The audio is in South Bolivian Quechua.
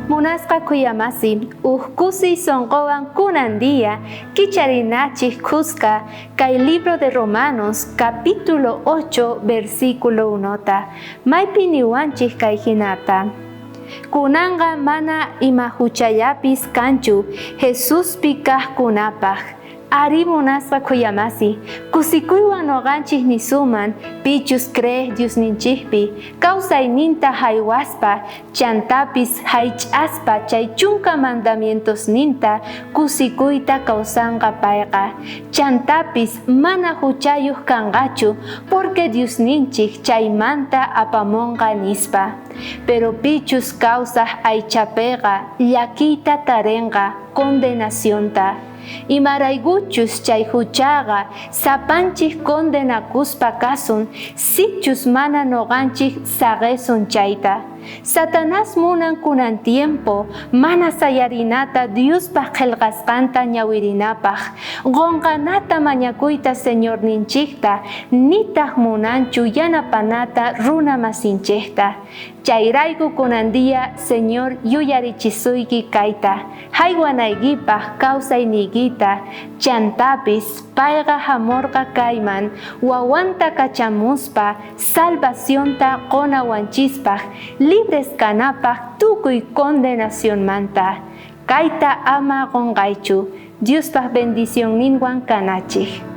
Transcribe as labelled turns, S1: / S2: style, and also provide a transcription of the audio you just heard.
S1: Munasqa khuyamasi, uj kusiy sonqowan kunan día kicharinachej khuska kay libro de Romanos capítulo 8 versículo 1ta, maypi niwanchej kay jinata: Kunanqa mana ima juchallapis kanchu Jesuspi kajkunapaj. Arí, munasqa khuyamasi, kusikuywan noqanchej nisunman pichus creej Diosninchejpi kawsayninta jaywaspa, chantapis jaych'aspa chay chunka mandamientosninta kusikuyta kawsanqa payqa. Chantapis mana juchayoj kanqachu, porque Diosninchej chaymanta apamonqa, nispa. Pero pichus kawsaj aychapeqa llakiyta tarenqa, condenacionta. Imaraykuchus chay juchaqa sapanchej condenakuspa kasun, sichus mana noqanchej saqesun chayta. Satanás munan kunan tiempo mana sayarinata Diospa qhelqasqanta ñawirinapaj, qonqanata mañakuyta Señorninchejta, nitaj munanchu yanapanata runa masinchejta. Chayrayku kunan día Señor yuyarichisuyki kayta, jaywanaykipaj kawsayniykita, chantapis payqa jamorqa kayman wawanta kachamuspa salvacionta qonawanchispaj, libres kanapaj tukuy condenacionmanta. Kayta ama qonqaychu, Diospaj bendicionninwan kanachej.